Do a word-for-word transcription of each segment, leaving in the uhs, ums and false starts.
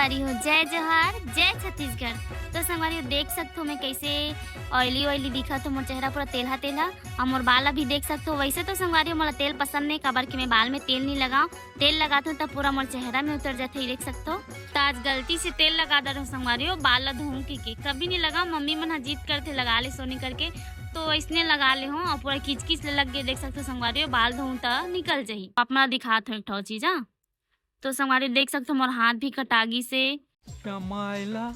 संगवारी हो, जय जोहार, जय छत्तीसगढ़। तो संगवारी हो, देख सकथो मैं कैसे ऑयली ऑयली दिखत हो, मोर चेहरा पूरा तेलहा तेलहा। और मोर बाल अभी देख सकथो। वैसे तो संगवारी हो, मोला तेल पसंद नहीं, काबर कि मैं बाल में तेल नहीं लगाऊं। तेल लगाथो तब पूरा मोर चेहरा में उतर जाथे, देख सकथो। तो आज गलती से तेल लगा दे रहो संगवारी हो, बाल ला धोऊं के, के कभी नहीं लगाऊं। मम्मी मन ह जिद करथे, लगा ले सोनी करके, तो इसने लगा ले हो और पूरा किचकिच ले लग गए। देख सकथो संगवारी हो, बाल धोऊं त निकल जाही। अपना दिखात हो एक ठो चीज, हाँ। तो संगवारी देख सकथो, मोर हाथ भी कटा गिस हे। कमाइला।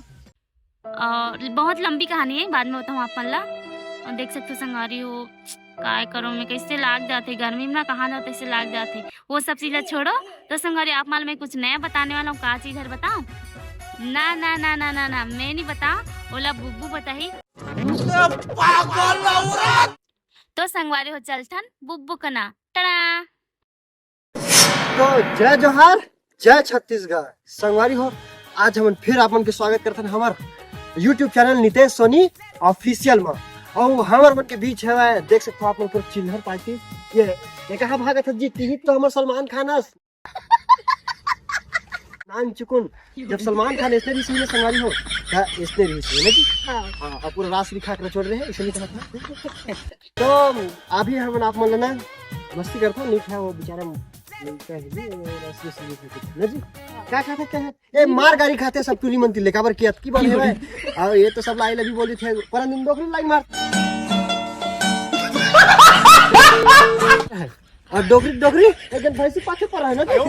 और बहुत लंबी कहानी है, बाद में बताऊँ आप मन ला। और देख सकथो संगवारी हो, काय करो मैं, कैसे लाग जाथे गर्मी में ना, कहाँ जाओ तैसे लाग जाथे। वो सब चीज ला छोड़ो। तो संगवारी आप मन ला मैं कुछ नया बताने वाला हूँ, का चीज हर बताऊँ? ना ना ना ना ना ना, मैं नहीं बताऊँ, ओला बुब्बू बताही। पागल औरत। तो संगवारी हो, चलथन बुब्बू कना। टड़ा। तो जय जोहार, जय छत्तीसगढ़। संगवारी हो, आज हमन फिर आप मन के स्वागत करथन हमर YouTube channel Nitesh Soni official में। और हमर मन के बीच है, देख सकते हो आप मन पूरा चिल्हर पार्टी। ये, ये कहाँ भागत है जी? टीवी तो हमर सलमान खान अस। नान चुकुन, जब सलमान खान ऐसने रहिस हे संगवारी हो, हाँ, ऐसने रहिस हे ना जी। हाँ। हाँ, अब पूरा रास दिखा के चल रहे हैं, इसलिए कहा था। तो अभी हमन आप मन ला ना मस्ती करथन, नहीं था वो बेचारा, नहीं था ही, वो रास में सुनी थी ना जी। क्या खाते, क्या है? ए, मार गारी खाते सब टूरी मन तिल्ले, काबर कि अतकी बार है भाई। और ये तो सब लाई लगी बोल रही थे, पर दिन डोकरी लाई मार। और डोकरी, डोकरी, एक दिन भैंसी पाछे पर है ना, तो ये तो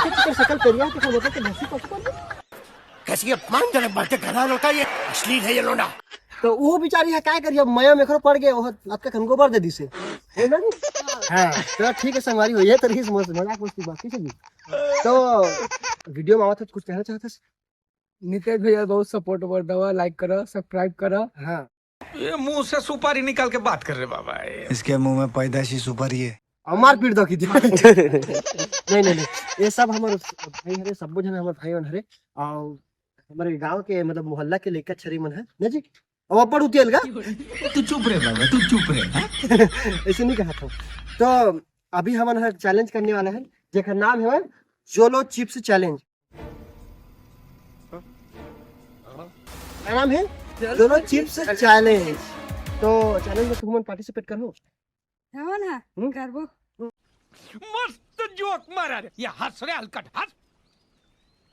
तेरी शकल करिया, तो मतलब तो भैंसी पाछे पर। कैसी अपमानजनक बातें कर रहा है लौटा, ये अश्लील है ये लोंडा। तो वो बेचारी है, काय करिए, मया में खरो पड़ गए, वो आपका खन गोबर दे दी से। है ना जी? हाँ, तो ठीक है संगवारी हो, ये तो रही समझ, मजाक मस्ती बात, ठीक है जी? तो वीडियो में आवत है, कुछ कहना चाहते हैं? नितेश भैया बहुत सपोर्ट कर दवा, लाइक करो, सब्सक्राइब करो। हाँ। ये मुंह से सुपारी निकाल के बात कर रहे बाबा, ये। इसके मुंह में पैदाशी सुपारी है। और मारपीट दो की। नहीं, नहीं, नहीं, ये सब हमारे भाई हरे, सब जन हमारे भाई मन हरे, और हमारे गांव के, मतलब, मोहल्ला के लइका छरी मन है ना जी। अब अपन उतियल गा। तू चुप रे बाबा, तू चुप रे, हाँ? ऐसे नहीं कहा था। तो अभी हमन ह चैलेंज करने वाला है, जेकर नाम है जोलो चिप्स चैलेंज। का नाम है? जोलो चिप्स चैलेंज। तो चैलेंज में तुमन पार्टिसिपेट करहू? हमन ह हम्म? करबो। मस्त जोक मारा रे, ये हंस रे हलकट, हंस।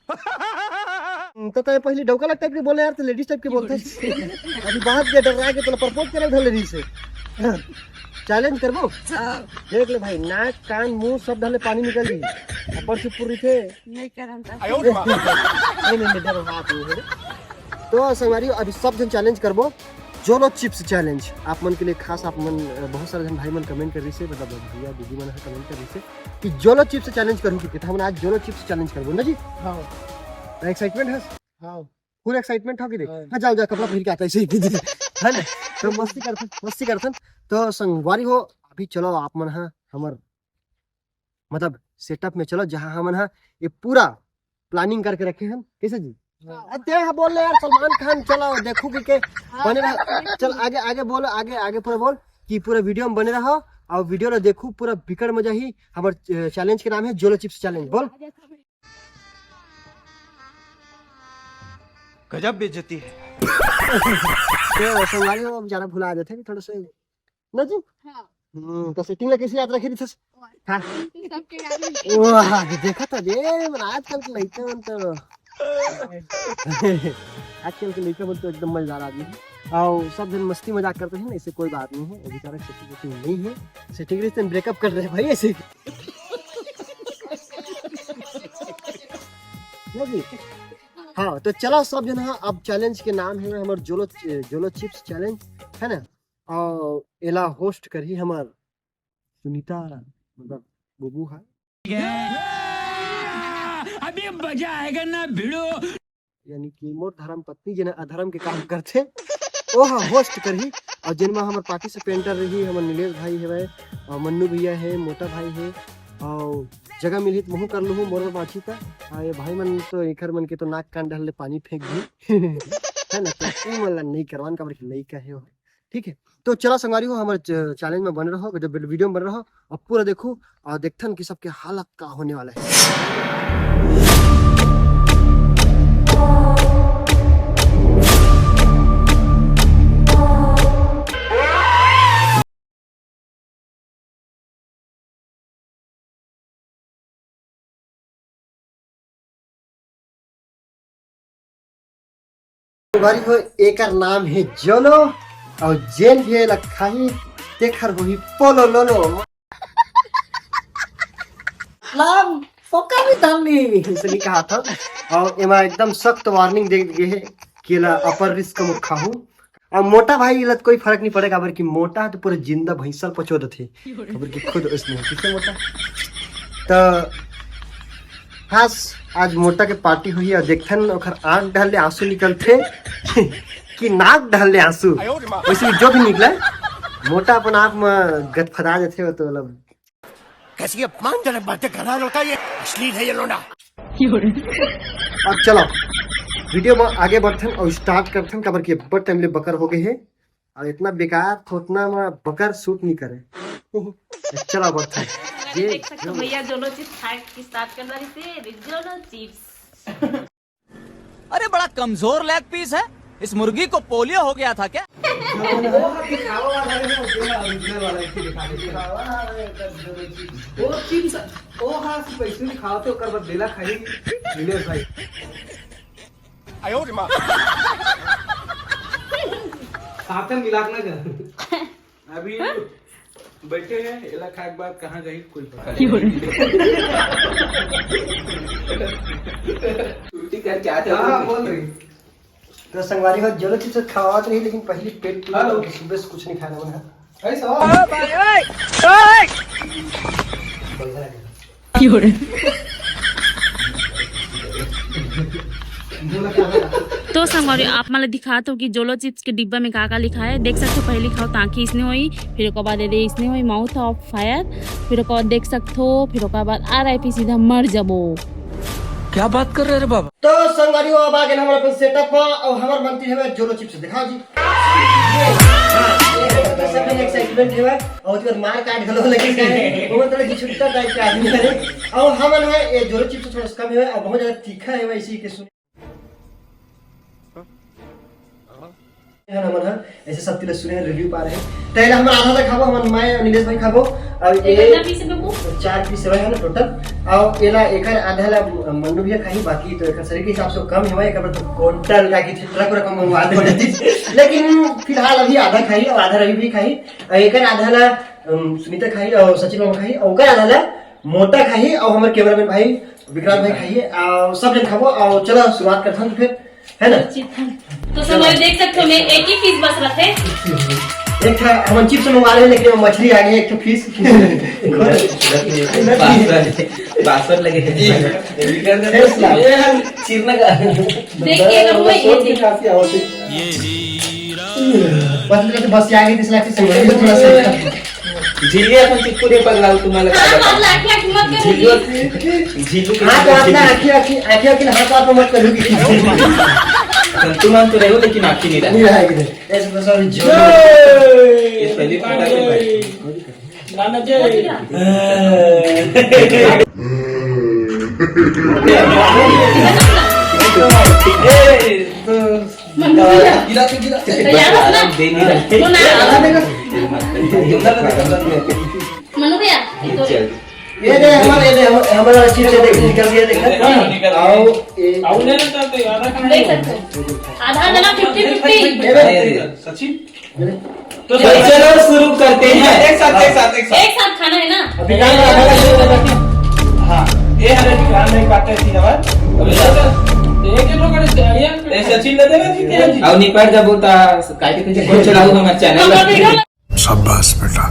हम्म, तो तय पहले डौका लग टाइप के बोले यार, तो लेडीज टाइप के बोलते हैं। अभी बात के डर रहा है कि तोला प्रपोज करे उधर लेडीज से। चैलेंज करबो? हाँ। देख ले भाई, नाक, कान, मुंह सब ढले पानी निकल रही। ऊपर से पूरी थे। नहीं करम था। आयो रे माँ। नहीं, नहीं, नहीं, डरो, बात नहीं है। तो संगवारी, अभी सब जन चैलेंज करबो, जोलो चिप्स चैलेंज। आप मन के लिए खास, आप मन, अ, बहुत सारे जन भाई मन कमेंट कर रही से, मतलब भैया दीदी मन ह कमेंट कर रही से कि जोलो चिप्स चैलेंज करूँ, कि हम आज जोलो चिप्स चैलेंज करबो ना जी। हाँ। तो एक्साइटमेंट है? हाँ। पूरा एक्साइटमेंट हो कि देख। हाँ। हाँ, जाओ, जाओ, कपड़ा पहन के आता है, ऐसे ही। है ना? तो मस्ती करथन, मस्ती करथन। तो संगवारी हो, अभी चलो आप मन ह हमर, मतलब, सेटअप में चलो, जहाँ हमन ह ये पूरा प्लानिंग करके रखे हैं। कैसे जी? हाँ। अ, ते ह बोल ले यार, सलमान खान, चलो देखो कि के हाँ, बने रहो। हाँ, चल आगे, आगे बोल, आगे, आगे पूरा बोल कि पूरा वीडियो में बने रहो और वीडियो ला देखो, पूरा बिकट मजा ही। हमर, अ, चैलेंज के नाम है जोलो चिप्स चैलेंज। बोल। गजब बेइज्जती है। तो संगवारी हो, अब ज्यादा भुला जाते हैं थोड़ा सा। ना जी? हाँ। हम्म, तो सेटिंग ला कैसे याद रखे रहिथस? हाँ। सबके याद है। वाह, देखा था रे, मन आजकल के लइका मन तो। आजकल के लइका मन तो एकदम मजेदार आदमी है। और सब जन मस्ती मजाक करते हैं ना, इससे कोई बात नहीं है। वो बेचारा सेटिंग वेटिंग नहीं है, सेटिंग रही तो ब्रेकअप कर रहे हैं भाई ऐसे। ना जी? हाँ, तो चलो सब जन, हाँ, अब चैलेंज के नाम है हमर जोलो, जोलो चिप्स चैलेंज, है ना? और एला होस्ट करही हमर सुनीता, मतलब, बुबू है। अभी मजा आएगा ना भिड़ो। यानी कि मोर धर्म पत्नी जेन अधर्म के काम करथे, ओह होस्ट करही। और जेन में हमर पार्टिसिपेंटर रही, हमर नीलेश भाई हेवय, और मन्नू भैया है, मोटा भाई है, और जगह मिलही त महू कर लूहूँ, मोर बाँची त। आ, ये भाई मन तो एकर मन के तो नाक कान डहर ले पानी फेंक दी। है ना? तो ई मन ला नहीं करवान, काबर कि लइका है वो। ठीक है, तो चला संगवारी हो, हमर च-, चैलेंज में बने रहो, जब वीडियो में बने रहो, और पूरा देखो और देखथन कि सबके हालत का होने वाला है। संगवारी हो, एकर नाम हे जोलो, अउ जेन भी एला खाही, तेखर होही पोलो लोलो। नाम पोका भी धर ली, इसलिए कहा था। अउ एमा एकदम सख्त warning दे गे हे कि एला upper risk म खाहू। अउ मोटा भाई, एला तो कोई फर्क नहीं पड़ेगा, काबर कि मोटा तो पूरा जिंदा भैंसा ल पचो देथे, काबर कि खुद उसने कितने मोटा। तो खास आज मोटा के party हुई, अउ देखथन ओखर आंख डहर ले आंसू निकलथे कि नाक डहर ले आंसू, वैसे भी जो भी निकले, मोटा अपन आप में गदफदा जाथे, वो तो मतलब। कैसी अपमानजनक बातें कर रहा है लड़का ये, अश्लील है ये लोंडा। अब चलो video में आगे बढ़थन अउ start करथन, काबर कि अब्बड़ time ले बकर हो गए हे। अउ इतना बेकार थोथना में बकर suit नहीं करे। चलो बढ़थन। ये देख सकते हो भैया, जोलो चिप्स खाए की start कर रही थी, जोलो चिप्स। अरे, बड़ा कमजोर लेग पीस है। इस मुर्गी को पोलियो हो गया था क्या? वो हाथ दिखावा वाला है ना, वो original वाला, एक ही दिखा देते हैं। वो चिप्स, वो हाथ से पैसे दिखाओ तो ओकर बाद बेला खाई, मिले भाई। आयो रे माँ। साथ में मिला के ना कर। अभी बैठे हैं, एला खाए के बाद कहाँ जाही, कोई पता नहीं। उल्टी करके आते हैं। हाँ, बोल रही। तो संगवारी हो, जोलो चिप्स खावत रही, लेकिन पहली पेट पूजा हेलो। करके सुबह से कुछ नहीं खाना बना। ऐसा हो? तो संगवारी, आप मन ल दिखात हो कि जोलो चिप्स के डिब्बा में का का लिखा है। देख सकते हो, पहली खाओ ताकि इसने होई, फिर ओकर बाद ये दे इसने होई, mouth of fire, फिर ओकर बाद देख सकते हो, फिर ओकर बाद R I P, सीधा मर जबो। क्या बात कर रहे रे बाबा? तो संगवारी हो, अब आ गए हमर अपन setup पर, और हमर बनती है जोलो चिप्स, दिखाओ जी। ये, हाँ, ये तो सब में excitement है, और ओकर मार काट गलो, लेकिन क्या है, वो मतलब कि छुट्टा type का आदमी है। और हमन है, ये जोलो चिप्स थोड़ा सा कम है, और बहुत ज्यादा तीखा है, वैसे ही के सुन है ना, हमन ह ऐसे सब तिला सुने review पा रहे। त एला हमन आधा तक खाबो, हमन मैं और नीलेश भाई खाबो, और ये ये कितना piece है बाबू? चार piece है ना total। और एला एकर आधा ला मन्नू भैया खाही, बाकी तो एकर शरीर के हिसाब से कम है, एकर तो क्विंटल का की ट्रक रकम मंगवा दे। लेकिन फिलहाल अभी आधा खाही और आधा रवि भी खाही, और एकर आधा ला, अम, सुनीता खाही और सचिन मामा खाही, और ओकर आधा ला मोटा खाही, और हमर cameraman भाई विक्रांत भाई खाही, और सब जन खाबो। और चलो शुरुआत करथन फिर, है ना? तो सब लोग देख सकते हो, मैं एक ही piece बस रखे। एक था, हम चिप्स मंगवा रहे हैं, लेकिन हम मछली आ गई, एक तो piece। बासर, बासर लगे थे। Taste ला। ये हम चीरने का। देखिए, अगर हुआ ये चीज। बस, बस ये आ गई, इसलिए थोड़ा सा। झिल्ली अपन चिपकू दे पगला, तुम्हाला काय हाँ, बता? हाँ, लाख, लाख मत करो जी। झिल्ली, झिल्ली के हाँ, तो अपना आँखी, आँखी, आँखी, आँखी, हाथ, हाथ में मत करो कि संतुलन तो रहो, लेकिन आँखी नहीं रहा। नहीं रहा है किधर। ऐसे तो सब जो ये पहली फटा के भाई। नाना जय। ए, तो मनु भैया। गिरा, गिरा। तो यार, अपना दे नहीं रहा। वो ना। मनु भैया, ये तो चल। ये दे, हमारे, ये दे, हम-, हमारा चीज से देख, निकल गया, देखा? हाँ, निकल गया। आओ, ये आओ, ले लेता तो आधा खाना देख है। सकते हो। आधा आधा fifty fifty। ये दे। सचिन। ये दे। तो तो चलो शुरू करते हैं। एक साथ, एक साथ, एक साथ। एक साथ खाना है ना? अभी काम आधा का शुरू करते हैं। हाँ, ये हमारे काम में एक बात है, ऐसी आवाज। अभी तो एक, एक लोग अरे, ये ए, सचिन ले देना जी, क्या जी? आओ, निपट जा बोलता, काहे के पीछे कौन चलाओ हमारे channel? हम अभी घर शाबाश बेटा,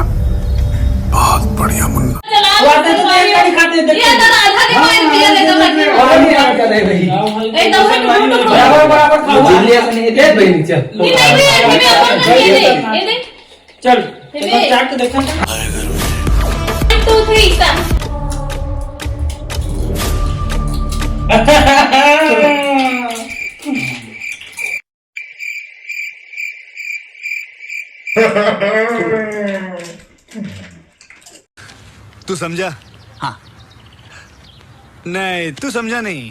बहुत बढ़िया मुन्ना। चला वो आते तो ये खाते, देखो। ये आधा, आधा देखो, हाँ, ये भैया देखो, हाँ, बाकी। हाँ, हाँ, हाँ, हाँ, हाँ। ए, दो मिनट, रुको, रुको। बराबर, बराबर खाओ। झिल्ली ऐसे नहीं है, ले बहनी, चल। नहीं, नहीं, नहीं, ये दे, ये दे। चल, ये एक बार दे। चाट के देखा। One, two, three, start। तू समझा? हाँ। नहीं, तू समझा नहीं।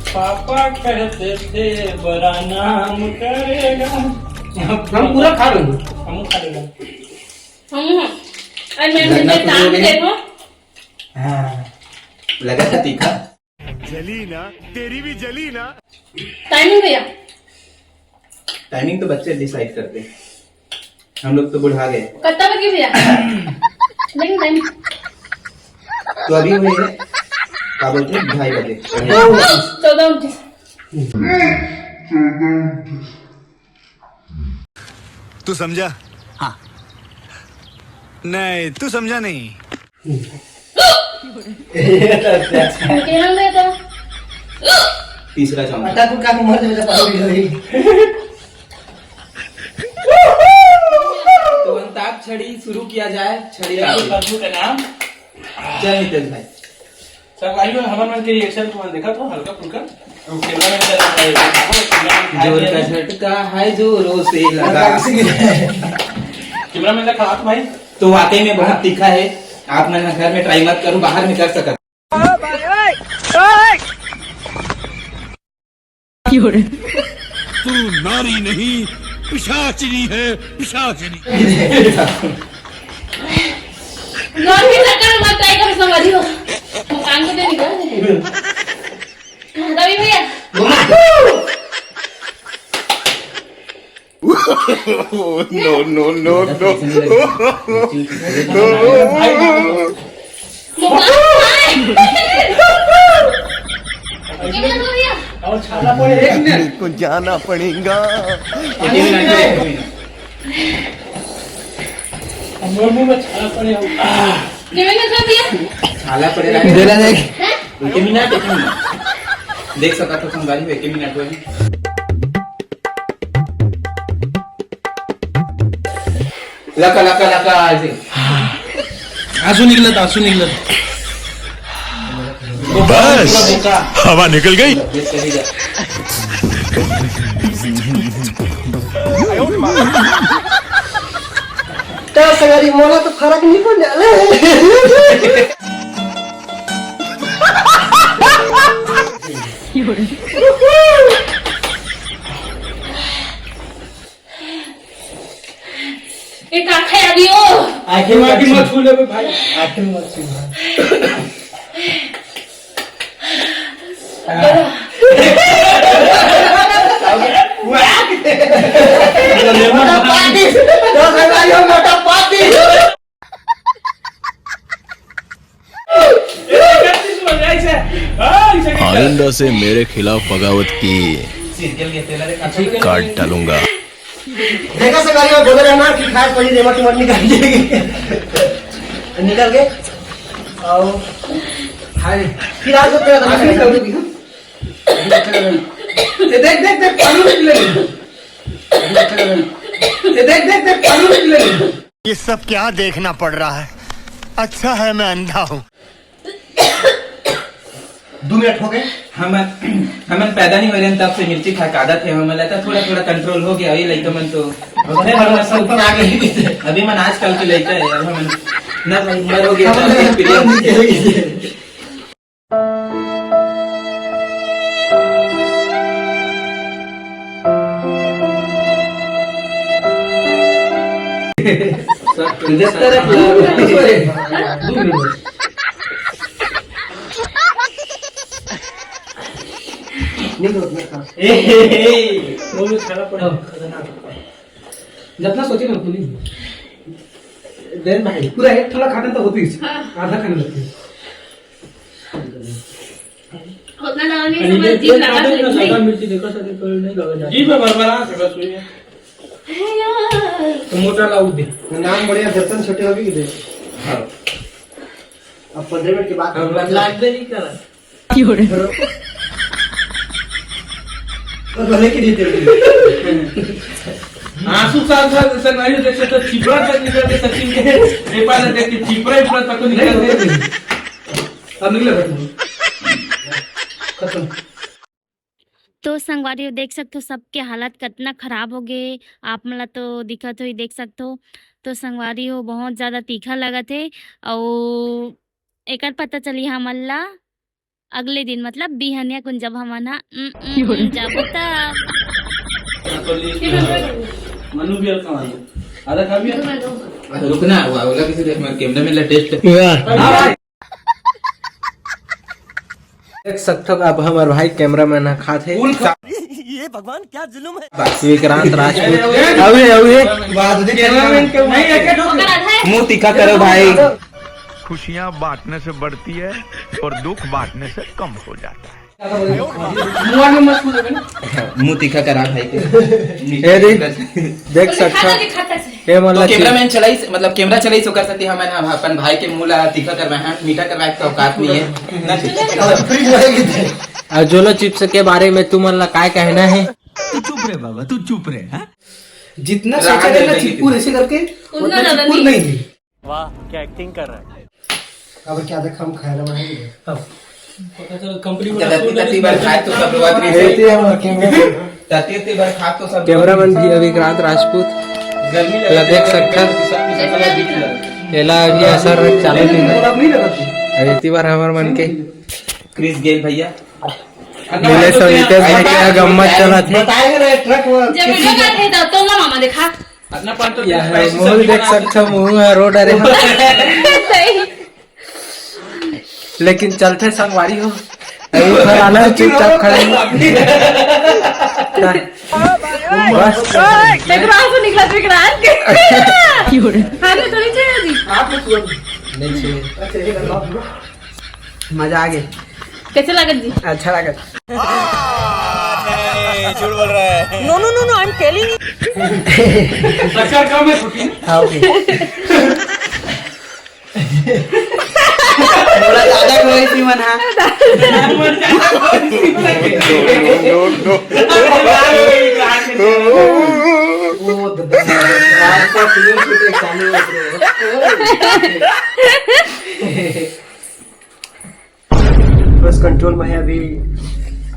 पापा कहते थे बड़ा नाम करेगा। हम पूरा खा लेंगे। हम खा लेंगे। हम्म। अरे मैं, मैं काम भी देखो। हाँ। लगा था तीखा। जली ना, तेरी भी जली ना। टाइमिंग भैया। टाइमिंग तो बच्चे डिसाइड करते हैं, हम लोग तो बुढ़ा गए। कितना बजे भैया? नहीं, नहीं। तो अभी हुए हैं, क्या बोलते हैं, ढाई बजे। चौदह उनतीस। तू समझा? हाँ। नहीं, तू समझा नहीं। तीसरा चौंका। अटा को का मर जाए तो पानी नहीं। तो अंताक्षरी शुरू किया जाए। छड़ी चल नितेश भाई। सब भाई लोग, हमर मन के रिएक्शन तुमन देखत हो, हल्का फुल्का। वो कैमरा मैन का, वो कैमरा मैन का जोर का झटका है, जोरों से लगा। कैमरा मैन का खड़ा तो भाई। तो वाकई में बहुत तीखा है। आप मन घर में ट्राई मत करो, बाहर में कर सकत। तू नारी नहीं, पिशाचिनी है, पिशाचिनी। नॉन के चक्कर में मत ट्राई करो, संगवारी हो। मकान को दे निकाल दे। रवि भैया। No, no, no, no। और छाला पड़े। मेरे को जाना पड़ेगा। मोर मुंह में छाला पड़े। छाला पड़े रहा है। देख। एक मिनट, एक मिनट। देख सकत हो संगवारी हो, एक मिनट हुए। लका, लका, लका, ऐसे। आंसू निकलत, आंसू निकलत। बस, हवा निकल गई। तो संगवारी, मोला तो फर्क नहीं पड़ने वाला है। एक आंखें आ रही हो। आंखें मत छू ले भाई, आंखें मत छू भाई। मोटा पाती, दस हजार मोटा पाती। आइंदा से मेरे खिलाफ बगावत की। काट डालूंगा। देखा से गाड़ी में बोले रहना कि खाए पड़ी रेमट वेमट निकाल देगी। निकल गए। आओ। हाय। फिर आज तो तेरा दम है। ये देख, देख, देख, पानी निकले। ये देख, देख, देख, पानी निकले। ये सब क्या देखना पड़ रहा है? अच्छा है मैं अंधा हूँ। दो मिनट हो गए। हम, हमन पैदा नहीं हो रहे तब से मिर्ची खाए के आदत है हमन ला, तो थोड़ा थोड़ा कंट्रोल हो गया। ये लइका मन तो अभी मन आजकल के लइका है, अब हमन ना भाई, उम्र हो गया, तो experience। वो भी खाना पड़ा, खतरनाक। जितना सोचे ना उतनी। देन भाई, पूरा एक थोड़ा खाना तो होती है। हाँ। आधा खाने लगती है। उतना डालने से बस जीभ लगा सकती है। सादा मिर्ची देखो, सादा तो नहीं लगा जाता। जीभ में भरभरा से बस हुई है। हे यार। तो मोटा लाऊ दे। नाम बढ़िया, दर्शन छोटे होगी कि दे। हाँ। अब पन्द्रह मिनट के बाद अब लाग दे नहीं करा। तो भले की देते हो। आंसू साथ साथ संगवारी देख सकते हो, चिपरा तक निकल के सचिन के पेपर देख के चिपरा इपरा तक निकल के। अब निकले खत्म। खत्म। तो संगवारी हो, देख सकते हो सबके हालत कितना खराब हो गए। आप मन ला तो दिखत होही, देख सकते हो। तो संगवारी हो, बहुत ज्यादा तीखा लगत हे। अउ एकर पता चली हमन ला अगले दिन, मतलब बिहनिया कुन जब हमन हा, उम, उम, उम, जाबो तब। मनु भी हल्का मार दो। आधा खा भी है? रुकना, वो वाला किसी देख, मैं कैमरा में लेटेस्ट। वाह। हाँ। देख सकथो, अब हमर भाई कैमरामैन ह खात हे। ये भगवान, क्या जुल्म है। विक्रांत राजपूत। अउ ये, अउ ये। मुंह तीखा करो भाई। खुशियां बांटने से बढ़ती है और दुख बांटने से कम हो जाता है। मुंह तीखा करा भाई के। ए देख, देख सकथो। ए तो मतलब कैमरामैन चलाइस, मतलब कैमरा चलाइस, ओकर सेती हमन ह अपन भाई के मुंह ला तीखा करवाए हन, मीठा करवाए के तो औकात नहीं है ना। और जोलो चिप्स के बारे में तुमन ला काय कहना है? तू चुप रे बाबा, तू चुप रे। हाँ, जितना सोचा जाए ना चिप्पू ऐसे करके, उतना उतना ज्यादा चिप्पू नहीं। नहीं है। वाह, क्या एक्टिंग कर रहा है। अब क्या देख, हम खाए रहे हैं। तती तती बर खाए तो सब लोग आदमी से। ऐसे हम रखेंगे। तती तती बर खाए तो सब लोग। कैमरामैन भी विक्रांत राजपूत। गर्मी ला देख सकथो। एला अभी असर चालू नहीं है। अब इतनी बार हमर मन के क्रिस गेल भैया। नीलेश और नितेश भाई के यहाँ गम्मत चलत हे। बताएगा ना ट्रक वो जब वीडियो बनाते हैं तब तो ना मामा देखा। अपना पान तो यह है, मुंह देख सकथो, मुंह ह रो डरे। सही। लेकिन चलथे संगवारी हो। अभी घर आना है, चुपचाप खड़े हो। बस। देखो, आंसू निकला विक्रांत के। हाथ में थोड़ी चाहिए जी। नहीं चाहिए। मजा आ गया। कैसे लागत जी? अच्छा लागत। नहीं, झूठ बोल रहा है। No, no, no, no, I am telling you। अच्छा, कम है, छोटी। हाँ, ओके। थोड़ा ज्यादा कोई सी मन, हाँ। वो दबा, यार, का फिल्म शूटिंग चालू हो गई है। बस कंट्रोल में है अभी।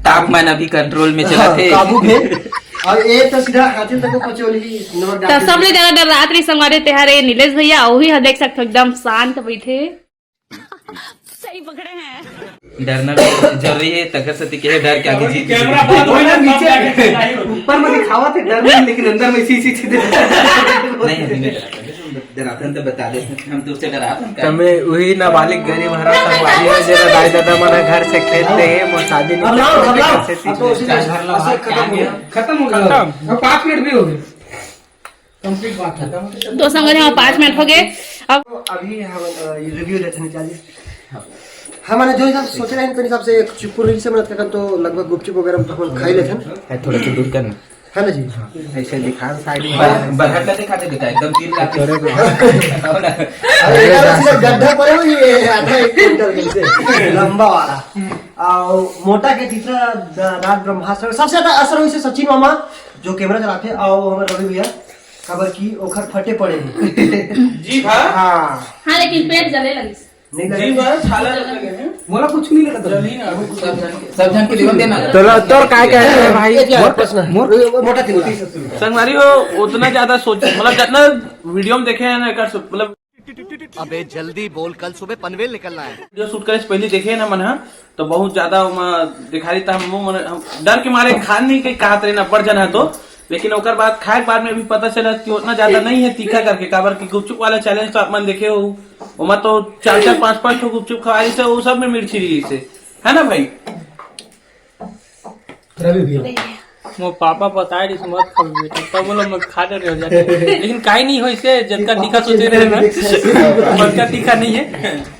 तापमान अभी कंट्रोल में चलत हे। काबू में। और ये तो सीधा हाथी तक पचोली नमक डाल तो के सबले ज्यादा डर रात रही संगवारी तेहार ये नीलेश भैया, वही ह देख सकथो एकदम शांत बैठे। सही पकड़े हैं। डरना भी जरूरी है, तकर से के डर के आगे जीत। कैमरा बंद हो ना, नीचे ऊपर में दिखावा थे डर नहीं, लेकिन अंदर में इसी इसी चीजें। नहीं, नहीं, नहीं डराता। डराथन तो बता दे, हम तुझसे डराथन का? तमे उही नाबालिग गरीब हरा संगवारी हो, जेला दाई ददा मन ह घर से खेद दे हे, मोर शादी नहीं अब लाओ, अब लाओ। कर से अब तो उसी दिन घर ला असर खत्म हो गया। खत्म हो गया। खत्म। अब पाँच मिनट भी हो गए। कंप्लीट बात खत्म। तो संगत, हम पाँच मिनट हो गए। अब तो अभी हम, अ, ये रिव्यू देते हैं, चलिए। हाँ, मैंने जो हिसाब से सोचे रहे, तो हिसाब से एक चुप्पू रील से मदद करता, तो लगभग गुपचुप वगैरह तो हम खा ही लेते हैं। ए, थोड़ा सा दूर करना। है ना जी? हाँ। ऐसे दिखा साइड में। बर-, बरहट ला दिखा दे बेटा, एकदम तीर लाके। अरे, अरे, यार, सीधा गड्ढा पड़े हो, ये आधा एक क्विंटल जैसे लंबा वाला। और मोटा के तीसरा द-, राज ब्रह्मास्त्र। सबसे ज्यादा असर हुई से सचिन मामा, जो कैमरा चलाते, और हमारे रवि भैया, खबर की ओखर फटे पड़े हैं। जी हाँ। हाँ। हाँ, लेकिन पेट जले लगिस। नहीं जी लगे। बस, छाला लग लगे हैं। मोला कुछ नहीं लगा था। जमीन आ गई। सब झन के, सब झन के जीवन देना। तो ल-, तोर काय कहना है भाई? एक यार मोर, प्रश्न है। मोर मोटा तीन। संगवारी हो, उतना ज्यादा सोच, मतलब, जितना वीडियो में देखे हैं ना, एकर से, मतलब, अबे जल्दी बोल, कल सुबह पनवेल निकलना है। वीडियो शूट करे से पहले देखे ना मन ह, तो बहुत ज्यादा ओमा दिखाई था। हम, हम डर के मारे खान नहीं के कहा थे ना, बड़ जन है तो, लेकिन ओकर बाद खाए के बाद में भी पता चला कि उतना ज्यादा नहीं है तीखा करके, काबर कि गुपचुप वाला चैलेंज तो आप मन देखे हो, ओमा तो चार चार पांच पांच ठो गुपचुप खवाई से, वो सब में मिर्ची रही से, है ना भाई? रवि भैया। मोर पापा बताए रहिस मत खाबे बेटा, तब बोला मैं खा डरे हो जाते। लेकिन काई नहीं होइसे, जब का तीखा सोचे रहे ना, बस का तीखा नहीं है।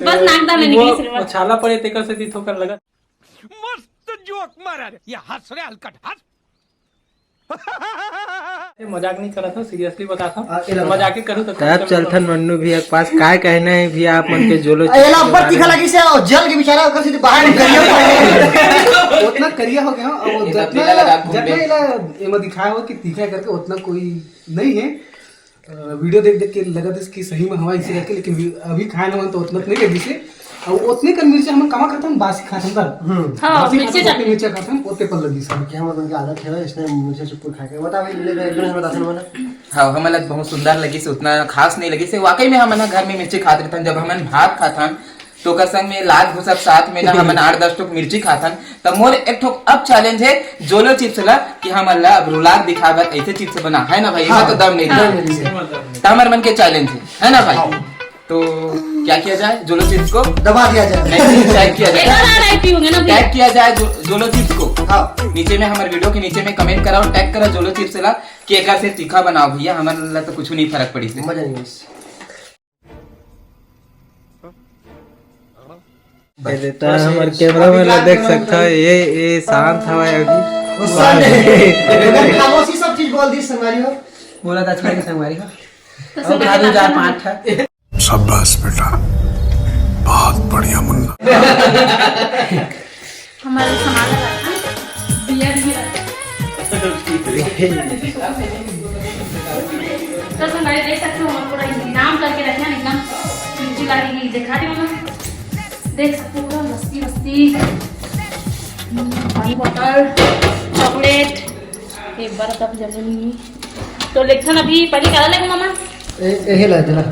बस नाक डाल लेने के लिए वो सिर्फ। छाला पड़े तेकर से थोकर लगा। मस्त जोक मारा रे, ये हंस रे हलकट हंस। ये मजाक नहीं करा था, सीरियसली बता था। आ, ए लगा। मजाक ही करूँ तो तब चलथन मन्नू भैया के पास, काय कहना है भैया आप मन के जोलो आ, एला अब्बड़ तीखा लगी से, और जल के बेचारा ओकर से बाहर निकल गया। उतना करिया हो गया, और ये जितना, तबेला लगा घूम जितना ले। एला, एमा दिखाया हो कि तीखा करके उतना कोई नहीं है। अ, वीडियो देख देख के लगा था कि सही में हवा इसे करके, लेकिन वी-, अभी खाए ना मन तो उतना नहीं लगी से। और उतने कन मिर्चा हम कमा खाते हैं, बासी खाते हैं तब। हम्म। हाँ, बासी मिर्चा खाते हैं, चाट। उतने मिर्चा खाते हैं, उतने पर लगी से। क्या मतलब कि आदत है, इसने मुझे चुप खा के बता भाई, ले, ले, ले, बता सुन वाला। हाँ, हमन ला बहुत सुंदर लगिस, उतना खास नहीं लगिस। वाकई में हमन ह घर में मिर्ची खात रहथन, जब हमन भात खाथन तो ओकर संग में लात घुसत साथ में ना हमन आठ दस ठोक मिर्ची खाथन। त मोर एक ठोक अब चैलेंज है जोलो चिप्स ला कि हमन ला अब रुलार दिखावत ऐसे चिप्स बना, है ना भाई? हाँ। तो दम नहीं हाँ। दिया। त हमर मन के चैलेंज है, है ना भाई? हाँ। तो क्या किया जाए, जोलो चिप्स को दबा दिया जाए। नहीं, टैग किया जाए। टैग किया जाए जो, जोलो चिप्स को। हाँ। नीचे में, हमारे वीडियो के नीचे में कमेंट कराओ, टैग करा जोलो चिप्स ला कि एकर से तीखा बनाओ भैया, हमन ला तो कुछ नहीं फर्क पड़ी से। मजा नहीं बस। ये देता है हमारे कैमरा मैन, देख सकता है, ये, ये शांत हवा है अभी। गुस्सा नहीं। एकदम खामोशी, सब चीज बोल दी संगवारी हो। बोला था छोड़ के संगवारी हो। तो और संगवारी खा लो, बात चार है। पाँच है। शाबाश बेटा, बहुत बढ़िया मुन्ना। हमारे सामान रखा, बियर भी रखा। तो संगवारी देख सकते हो, हम पूरा इंतजाम करके रखे हैं एकदम। चिल्ला के दिखा रही हूँ मैं। देख सकते हो पूरा मस्ती मस्ती। हम्म, पानी बोतल, चॉकलेट, एक बार कप जरूर नहीं। तो लेखन अभी पहले क्या लगे मामा? ए, यही ला देना।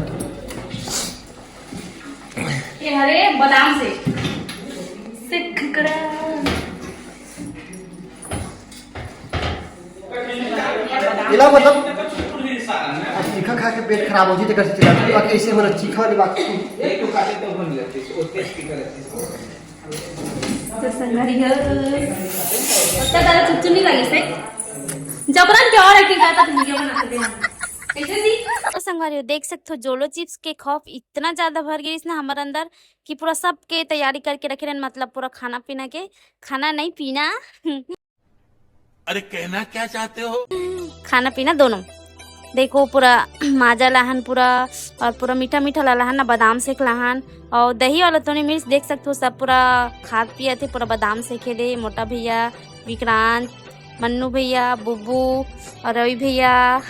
ये हरे बादाम से सिख करा। इला मतलब अब तीखा खा के पेट खराब हो जी, तेकर से चिल्लात हूँ, बाकी ऐसे मतलब चीखा वाली बात। तो संगवारी हो, उतना ज्यादा चुपचुप नहीं लगी से। जबरन के और एक्टिंग करता तो वीडियो बनाते हैं। कैसे जी? तो संगवारी हो, देख सकते हो, जोलो चिप्स के खौफ इतना ज्यादा भर गई ना हमारे अंदर कि पूरा सबके तैयारी करके रखे रहन, मतलब पूरा खाना पीना के, खाना नहीं पीना। अरे कहना क्या चाहते हो? खाना पीना दोनों। देखो पूरा माजा लाहन पूरा, और पूरा मीठा मीठा ला लाहन ना, बादाम सेक लाहन और दही वाला तोने मिर्च देख सकते हो, सब पूरा खात पियत हे, पूरा बादाम सेके दे मोटा भैया, विक्रांत, मन्नू भैया, बुब्बू और रवि भैया।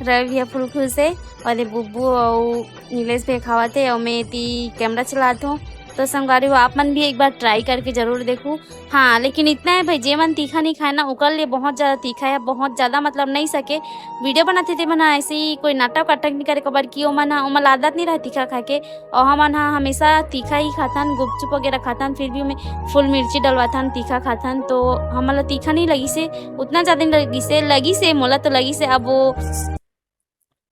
रवि भैया फुल खुश हे और ये बुब्बू और नीलेश भैया खावत हे और मैं एती कैमरा चलात हूँ। तो संगवारी हो, आप मन भी एक बार ट्राई करके जरूर देखू। हाँ, लेकिन इतना है भाई, जे मन तीखा नहीं खाए ना, ओकर लिए बहुत ज्यादा तीखा है, बहुत ज्यादा मतलब नहीं सके। वीडियो बनाते थे मना ऐसे ही कोई नाटक वाटक नहीं करे, कबर की ओमन हा, ओमन ला आदत नहीं रहे तीखा खा के। और हमन हा हमेशा तीखा ही खाथन, गुपचुप वगैरह खाथन, फिर भी ओमे फुल मिर्ची डलवाथन, तीखा खाथन। तो हमन ला तीखा नहीं लगी से, उतना ज्यादा नहीं लगी से, लगी से मोला तो लगी से। अब वो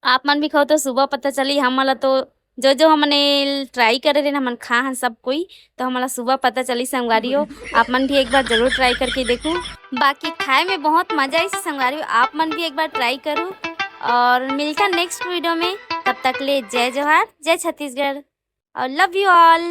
आप मन भी खाओ तो सुबह पता चली, हमन ला तो जो जो हमने ट्राई करे रहे ना, हमन खा हन सब कोई, तो हमन ला सुबह पता चली संगवारी हो। आप मन भी एक बार जरूर ट्राई करके देखू। बाकी खाए में बहुत मजा आई संगवारी हो, आप मन भी एक बार ट्राई करू। और मिलता नेक्स्ट वीडियो में, तब तक ले जय जोहार, जय छत्तीसगढ़ और love you all।